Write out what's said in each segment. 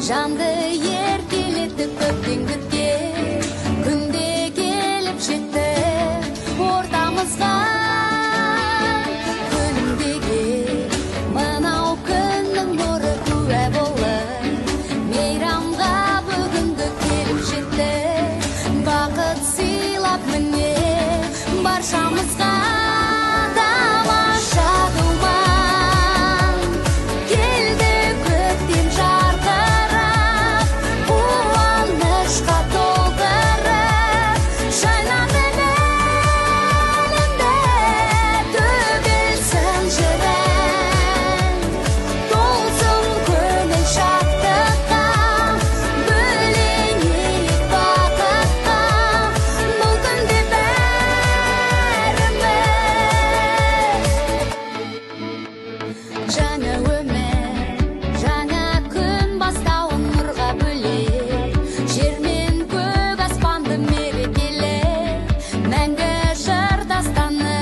Жанды еркелетіп көптен күткен күнде келіп жетті ортамызға. Күлімдеген мынау күннің нұры куә болып мейрамға бүгінгі келіп жетті. Бақыт сыйлап міне баршамызға. Тамаша думан келді көктем жарқырап, қуанышқа толтырып, жайнады әлемде төгілсін жырың. Толсын көңіл шаттыққа, бөленейік бақытқа, бұл күнде бәріміз. Жаңа өмір, жаңа күн бастауын нұрға бөлеп, жер мен көк аспанды мерекелеп, мәңгі жыр дастаны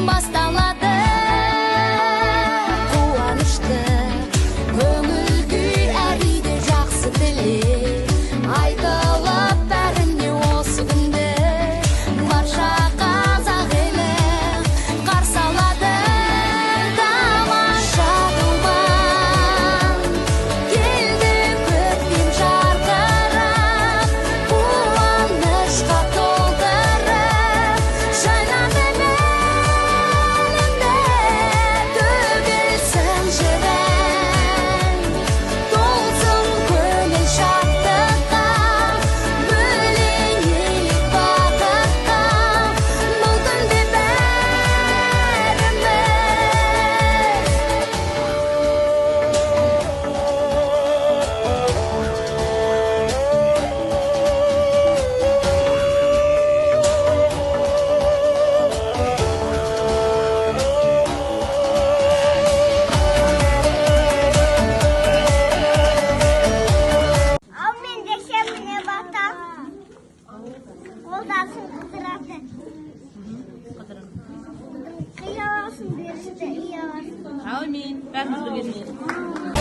басталады. Қуанышты көңіл күй әр үйде жақсы тілек айтылып бәріне осы күнді барша қазақ елі қарсы алады. Тамаша думан келді көктем жарқырап, қуанышқа толтырып, жайнады әлемде төгілсін жырың. Толсын көңіл шаттыққа, бөленейік бақытқа, бұл күнде бәріміз. Ал мен жексенбіне батам. Қолдасын қыдырады. Қияласын берісті, үй аласың. Әумин. Бәріміз бірге.